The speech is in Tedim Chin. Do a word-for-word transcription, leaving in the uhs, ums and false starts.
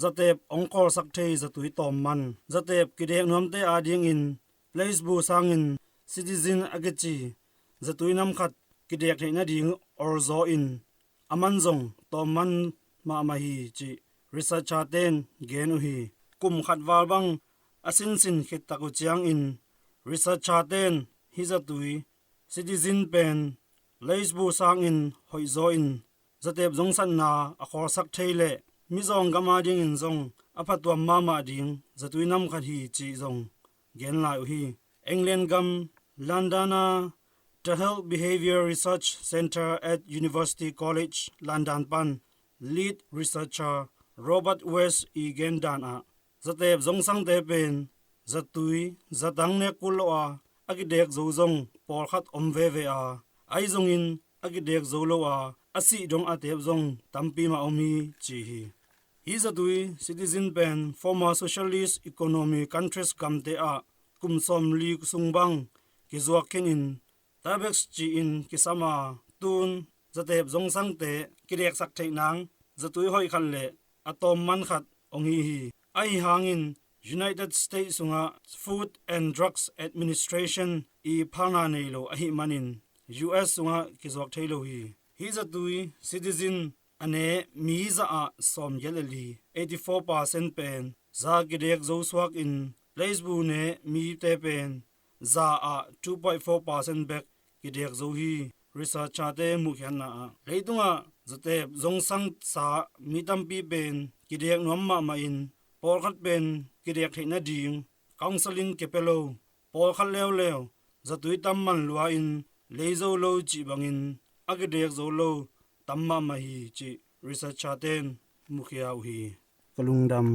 zatep hong khawlsak thei zatui tawm man. Zatep kidek nuamte adingin Place Bu sangin Citizen a kici zatui nam khat kidek theih nading orzaw in a man zong tawm man mahmah hi cih researcher-ten gen uh hi. Kum khat val bang a sinsin khit tak uh ciangin researcher-ten hih zatui Citizen pen Place Bu sangin hoihzaw in zatep zongsatna a khawlsak thei leh mizawng gam adingin zong a phatuam mahmah ding zatui nam khat hi cih zong gen lai uh hi. England gam London a The Health Behavior Research Centre at University College London pan lead researcher Robert West i gen dan ah zatep zongsangte pen zatui zatang nek kul lo a a kidek zo zong pawlkhat om veve a, ahi zongin a kidek zo lo a a sih dong a tep zong tampi mah om hi ci hi. Hih zatui Citizen pen former socialist economy countries gamte ah kum sawmli sung bang kizuak khin in Tabex ci-in kisam a, tun zatep zongsangte kideksak theih nang zatui hoih khat le a tawm man khat hong hi hi. Ahi hangin United States sungah Food and Drugs Administration i phalna nei lo ahih manin U S sungah kizuak thei lo hi. Hih zatui Citizen a ne mi za ah sawmgiat le li, eighty four percent pen za kidek zo suak in Place Bu ne mite pen za ah two point four percent bek kidek zo hi researcher-te muhkhiatna ah. Leitungah zatep zongsangsa mi tampi pen kidek nuam mahmah in pawlkhat pen kidek theih nading counseling kipia lo, pawlkhat leuleu zatui tam man lua in lei zo lo cih bangin a kidek zo lo tam mahmah hi cih researcher-ten mukhia uh hi. Ka lungdam.